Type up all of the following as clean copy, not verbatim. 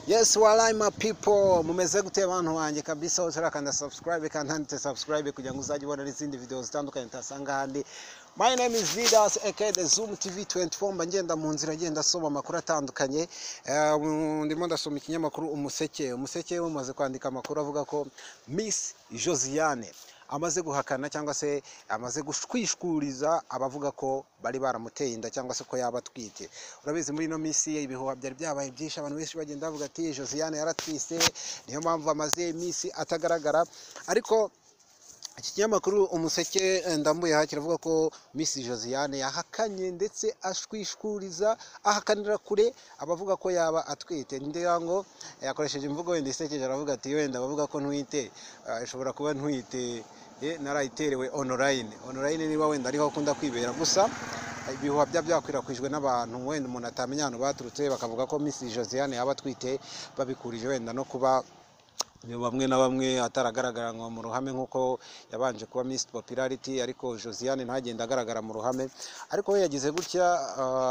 Yes, walai my people, mumeze gute bantu wanjye kabisa? Utarakanda subscribe kandi handitse subscribe kugira ngo uzajye ubona n'izindi video zitandukanye utasanga ahandi. My name is Didas aka The Zoom TV 24. Mba ngenda mu nzira, ngenda asoma amakuru atandukanye. Ndimo ndasoma ikinyamakuru Umuseke. Umuseke umaze kwandika amakuru avuga ko Miss Josiane amaze guhakana cyangwa se amaze gushwishuriza abavuga ko bari baramuteye inda cyangwa se ko yaba atwite. Urabizi, muri ino minsi ibihuha byari byabaye byinshi, abantu benshi bagenda bavuga ati Josiane yaratwise, niyo mpamvu amaze iminsi atagaragara. Ariko iki kinyamakuru Umuseke ndambuye aha kiravuga ko Miss Josiane yahakanye ndetse ashwishuriza, ahakanira kure abavuga ko yaba atwite. Ngira ngo yakoresheje imvugo wenda isekeje, aravuga ati wenda abavuga ko ntwite, ishobora kuba ntwite narayiterewe online. Online niba wenda ariho akunda kwibera. Gusa ibihuha bya byakwirakwijwe n'abantu wenda umuntu atamenya ahantu baturutse, bakavuga ko Miss Josiane yaba atwite, babikurije wenda no kuba bamwe na bamwe ataragaragara ngo mu ruhame nk'uko yabanje kuba Miss Popularity, ariko Josiane ntagenda agaragara mu ruhame. Ariko we yagize gutya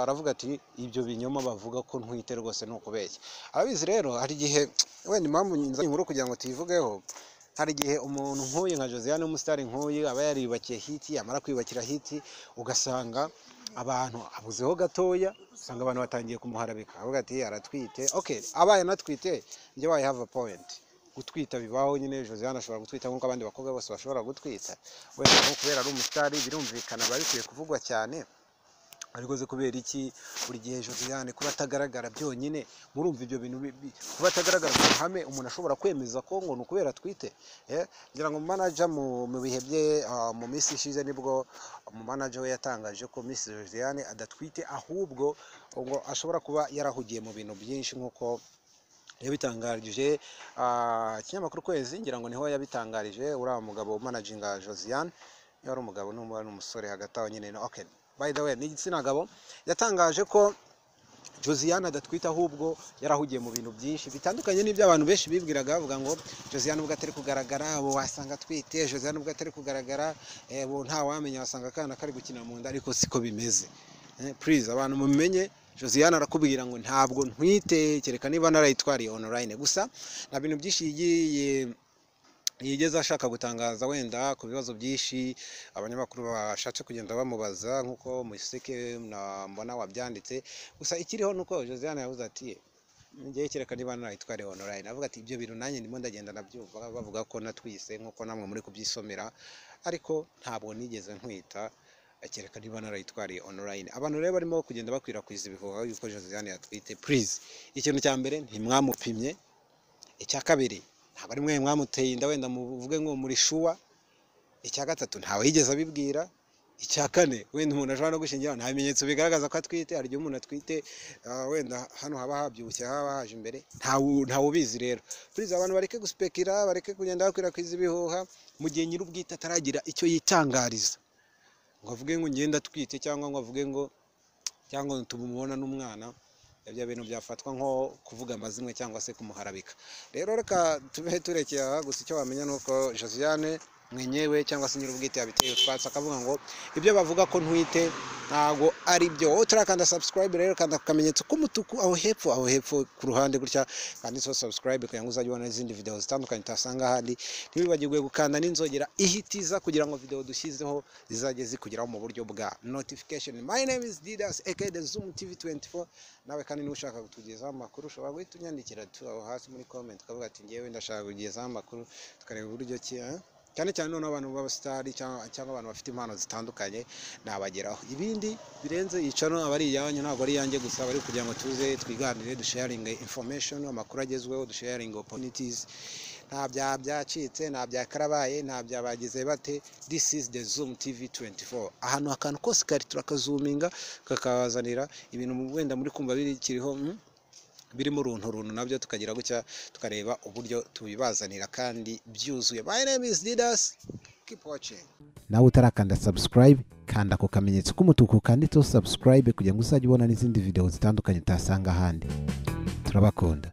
aravuga ati ibyo binyoma bavuga ko ntwite rwose ni ukubeshya. Arabizi rero, hari igihe wenda impamvu nzanye inkuru kugira ngo tuyivugeho, hari igihe umuntu nk'uyu nka Josiane, umusitari nk'uyu, aba yariyubakiye hit, yamara kwiyubakira hit ugasanga abantu abuzeho gatoya, usanga abantu batangiye kumuharabika, avuga ati aratwite. Okay, abaye anatwite, njye I have a point. Gutwita bibaho nyine, Josiane ashobora gutwita nk'uko abandi bakobwa bose bashobora gutwita. Wenda nko kubera ari umusitari, birumvikana biba bikwiye kuvugwa cyane. Ariko se kubera iki buri gihe Josiane kuba atagaragara byonyine? Murumva ibyo bintu kuba atagaragara mu ruhame, umuntu ashobora kwemeza ko ngo ni ukubera atwite? Ngira ngo manager mu bihe bye, mu minsi ishize, nibwo mu manager we yatangaje ko Miss Josiane adatwite, ahubwo ngo ashobora kuba yarahugiye mu bintu byinshi, nk'uko yabitangarije ikinyamakuru Kwezi. Ngira ngo niho yabitangarije. Uriya mugabo managinga Josiane, niba ari umugabo n'umu n'umusore hagati aho nyine, no, okay, by the way ni igitsina gabo, yatangaje ko Josiane adatwite, ahubwo yarahugiye mu bintu byinshi bitandukanye n'ibyo abantu benshi bibwiraga, bavuga ngo Josiane ubwo atari kugaragara ubu wasanga atwite, Josiane ubwo atari kugaragara ubu ntawamenya, wasanga akana kari gukina mu nda. Ariko siko bimeze. Please abantu mumenye, Josiane arakubwira ngo ntabwo ntwite, kereka niba narayitwariye online. Gusa nta bintu byinshi yigiye yigeze ashaka gutangaza wenda ku bibazo byinshi abanyamakuru bashatse kugenda bamubaza, nk'uko Museke na mbona wabyanditse. Gusa ikiriho nuko Josiane yavuze ati ngewe kereka niba narayitwariye online. Avuga ati ibyo bintu nanjye ndimo ndagenda nabyumva bavuga ko natwise, nk'uko namwe muri kubyisomera, ariko ntabwo nigeze ntwita, kereka niba narayitwariye online. Abantu rero barimo kugenda bakwirakwiza ibihuha yuko Josiane yatwite, please, ikintu cya mbere ntimwamupimye, icya kabiri ntabwo ari mwe mwamuteye inda wenda muvuge ngo muri sure, icya gatatu ntawe yigeze abibwira, icya kane wenda umuntu ashobora no gushingira nta bimenyetso bigaragaza ko atwite. Hari igihe umuntu atwite wenda hano haba habyibushye, haba haje imbere, ntawe ubizi. Rero please abantu bareke guspekira, bareke kugenda bakwirakwiza ibihuha mu gihe nyir'ubwite ataragira icyo yitangariza ngo avuge ngo ngenda atwite, cyangwa ngo avuge ngo cyangwa tumubona n'umwana. Ibyo bintu byafatwa nko kuvuga amazimwe cyangwa se kumuharabika. Rero reka tube turekeye aha. Gusa icyo wamenya ni uko Josiane mwenyewe cyangwa se nyir'ubwite yabiteye utwatsi, akavuga ngo ibyo bavuga ko ntwite ntabwo ari byo. Wowe turakanda subscribe rero, kanda ku kamenyetso k'umutuku aho hepfo, aho hepfo ku ruhande gutya kanditseho subscribe, kugira ngo uzajye ubona n'izindi video zitandukanye utasanga ahandi. Ntiwibagirwe gukanda n'inzogera ihitiza kugira ngo video dushyizeho zizajye zikugeraho mu buryo bwa notification. My name is Didas aka The Zoom TV 24. Nawe kandi niba ushaka kutugezaho amakuru, ushobora guhita unyandikira tu aho hasi muri comment, ukavuga ati ngewe ndashaka kugezaho amakuru, tukareba uburyo ki, eh? Cyane cyane noneho abantu b'abasitari cyangwa abantu bafite impano zitandukanye nabageraho. Ibindi birenze yicano aba ari iyanyu, ntabwo ari iyanjye gusa, bari kugira ngo tuze twiganire, dusharinge information, amakuru agezweho, dusharinge opportunities. Nta bya byacitse, nta bya karabaye, nta bya bagize bate. This is The Zoom TV 24. Ahantu akantu kose kari turakazuminga, kakabazanira ibintu wenda muri kumva bikiriho, birimo uruntu runtu, nabyo tukagira gutya tukareba uburyo tubibazanira kandi byuzuye. My name is Didas, keep watching. Nawe utarakanda subscribe, kanda ku kamenyetso k'umutuku kanditseho subscribe kugira ngo uzajye ubona n'izindi video zitandukanye utasanga ahandi. Turabakunda.